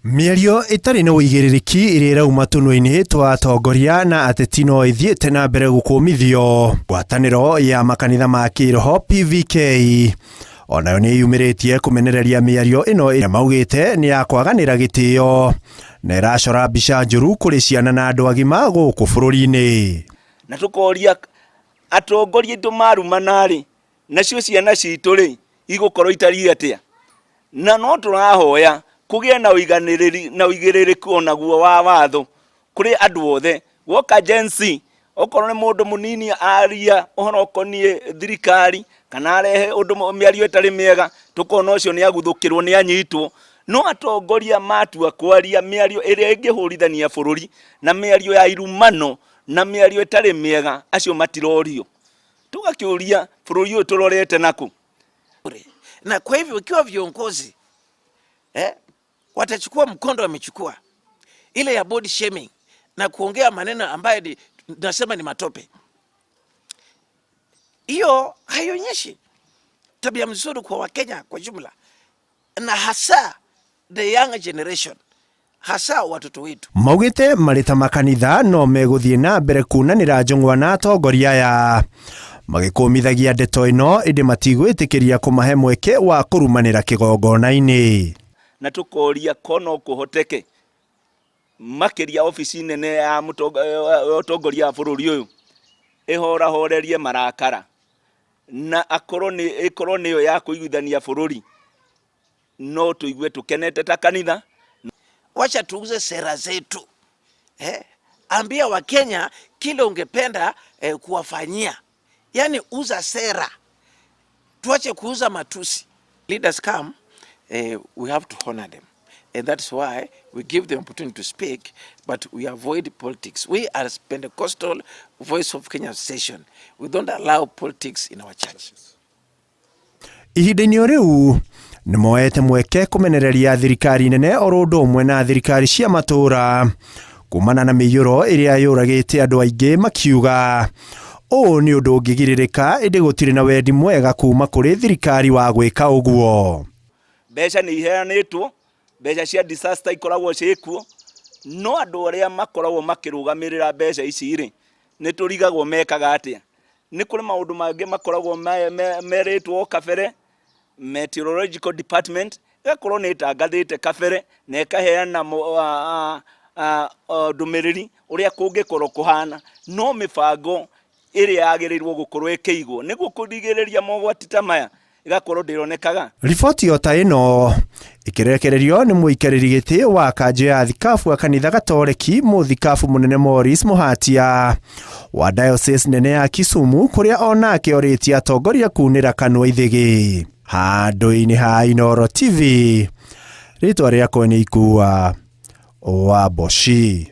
Mĩario ĩtarĩ na ũigĩrĩrĩki ĩrĩa ĩrauma tũnua-inĩ twa atongoria na ateti no ĩthiĩte na mbere gũkũmithio. Ngwatanĩro ya makanitha ma kĩroho PVK onayo nĩ yumĩrĩtie kũmenereria mĩario ĩno ĩrĩa maugĩte nĩ ya kwaganĩra gĩtĩo na ĩracora mbica njũru kũrĩ ciana na andũ agima gũkũ bũrũri-inĩ. Na tũkoria atongoria aitũ marumana-rĩ, nacio ciana citũ-rĩ, igũkorwo itariĩ atĩa? Na no tũrahoya kũgĩe na ũiganĩrĩri na ũigĩrĩrĩku onaguo wa watho kũrĩ andũ othe. Gwoka Gen Z, okorwo nĩ mũndũ mũnini aria ũhoro ũkoniĩ thirikari kana arehe ũndũ mĩario ĩtarĩ mĩega, tũkona ũcio nĩ aguthũkĩrwo nĩ anyitwo. No atongoria matua kwaria mĩario ĩrĩa ĩngĩhũrithania bũrũri na mĩario ya irumano na mĩario ĩtarĩ mĩega, acio matirorio. Tũgakĩũria bũrũri ũyũ tũrorete nakũ? Na kwa hivyo ikiwa viongozi watachukua mkondo wamechukua ile ya body shaming na kuongea maneno ambayo ni, nasema ni matope, hiyo haionyeshi tabia mzuri kwa Wakenya kwa jumla, na hasa the younger generation, hasa watoto wetu. Maugĩte marĩ ta makanitha no megũthiĩ na mbere kunanĩra njũng'wa na atongoria aya magĩkũmithagia ndeto ĩno ĩndĩ matigwĩtĩkĩria kũmahe mweke wa kũrumanĩra kĩgongona-inĩ. Na tũkoria ko no kũhoteke makĩria obici nene ya ũtongoria wa bũrũri ũyũ ĩhorahorerie marakara na akorwo nĩ ĩkorwo nĩyo ya kũiguithania bũrũri, no tũigue tũkenete ta kanitha. Wacha tuuze sera zetu, Ambia Wakenya kile ungependa kuwafanyia, yaani uza sera, tuache kuuza matusi. Leaders come, we have to honor them. And that's why we give them opportunity to speak, but we avoid politics. We are Pentecostal Voice of Kenya Station. We don't allow politics in our church. Ihinda-inĩ o rĩu nĩ moete mweke kũmenereria thirikari nene oro ũndũ ũmwe na thirikari cia matũũra kumana na mĩiyũro ĩrĩa yũragĩte andũ aingĩ, makiuga ũũ nĩ ũndũ ũngĩgirĩrĩka ĩndĩ gũtirĩ na wendi mwega kuma kũrĩ thirikari wa gwĩka ũguo. Mbeca nĩ iheanĩtwo, mbeca cia disaster ikoragwo ciĩkuo, no andũ arĩa makoragwo makĩrũgamĩrĩra mbeca ici rĩ, nĩ tũrigagwo mekaga atĩa. Nĩ kũrĩ maũndũ mangĩ makoragwo merĩtwo o kabere, meteorological department ĩgakorwo nĩ ĩtangathĩte kabere na ĩkaheana ndũmĩrĩri ũrĩa kũngĩkorwo kũhana, no mĩbango ĩrĩa yagĩrĩirwo gũkorwo ĩkĩigwo nĩguo kũrigĩrĩria mogwati ta maya ĩgakorwo ndĩronekaga. Riboti o ta ĩno ĩkĩrekererio nĩ mũikarĩri gĩtĩ wa kanjũ ya thikabu a kanitha gatoreki mũthikabu mũnene Maurice Muhatia wa diocese nene ya Kisumu, kũrĩa onake orĩtie atongoria kunĩra kanua ithĩgĩ. Handũ-inĩ ha Inooro TV, rĩtwa rĩakwa nĩ Ikua wa Mboci.